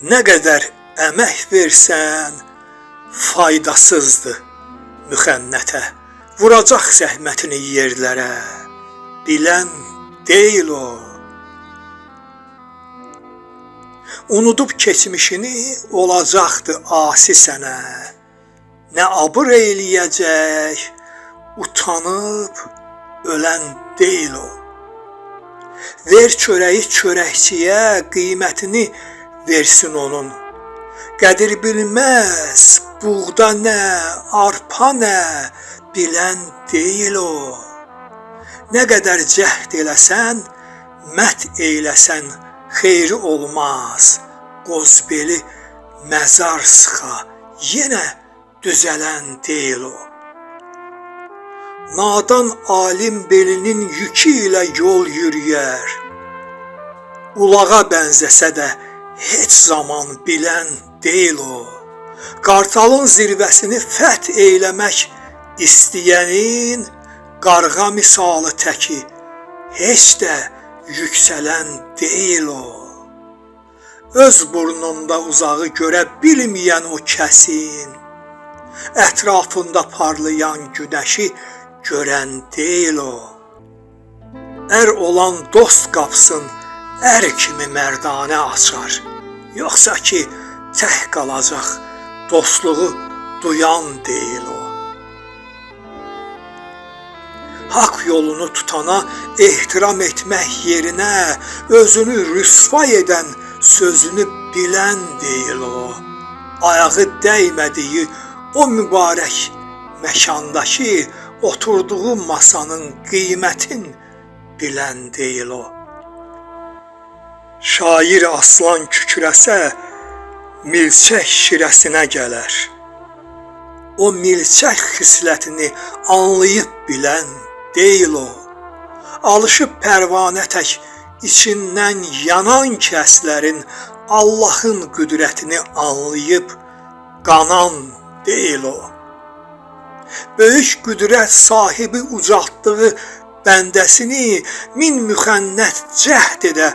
Nə qədər əmək versən, faydasızdır müxənnətə. Vuracaq zəhmətini yerlərə, bilən deyil o. Unudub keçmişini olacaqdı asi sənə. Nə abır eyləyəcək, utanıb ölən deyil o. Ver çörəyi çörəkçiyə, qiymətini versin onun. Qədir bilməz, buğda nə, arpa nə, bilən deyil o. Nə qədər cəhd eləsən, mət eyləsən, xeyri olmaz. Qozbeli məzar sıxa, yenə düzələn deyil o. Nadan alim belinin yükü ilə yol yürüyər. Ulağa bənzəsə də heç zaman bilən deyil o. Qartalın zirvəsini fəth eyləmək istəyənin qarğa misalı təki heç də yüksələn deyil o. Öz burnunda uzağı görə bilməyən o kəsin, ətrafında parlayan günəşi görən deyil o. Ər olan dost qapısın ər kimi mərdanə açar, yoxsa ki tək qalacaq dostluğu duyan deyil o. Haqq yolunu tutana ehtiram etmək yerinə özünü rüsvay edən sözünü bilən deyil o. Ayağı dəymədiyi o mübarək məkandakı oturduğu masanın qiymətin bilən deyil o. Şair aslan kükrəsə, milçək şirəsinə gələr. O milçək xislətini anlayıb bilən deyil o. Alışıb pərvanə tək içindən yanan kəslərin Allahın qüdrətini anlayıb qanan deyil o. Böyük qüdrət sahibi ucaltdığı bəndəsini min müxənnət cəhd edə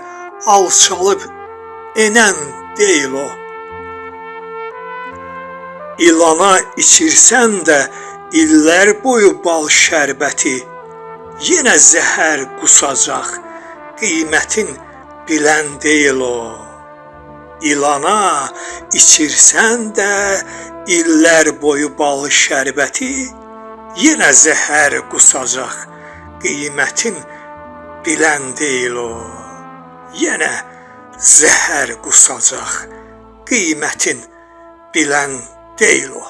alçalıb enən deyil o. İlana içirsən də illər boyu bal şərbəti, yenə zəhər qusacaq, qiymətin bilən deyil o. İlana içirsən də illər boyu bal şərbəti, yenə zəhər qusacaq, qiymətin bilən deyil o. Yenə zəhər qusacaq, qiymətin bilən deyil o.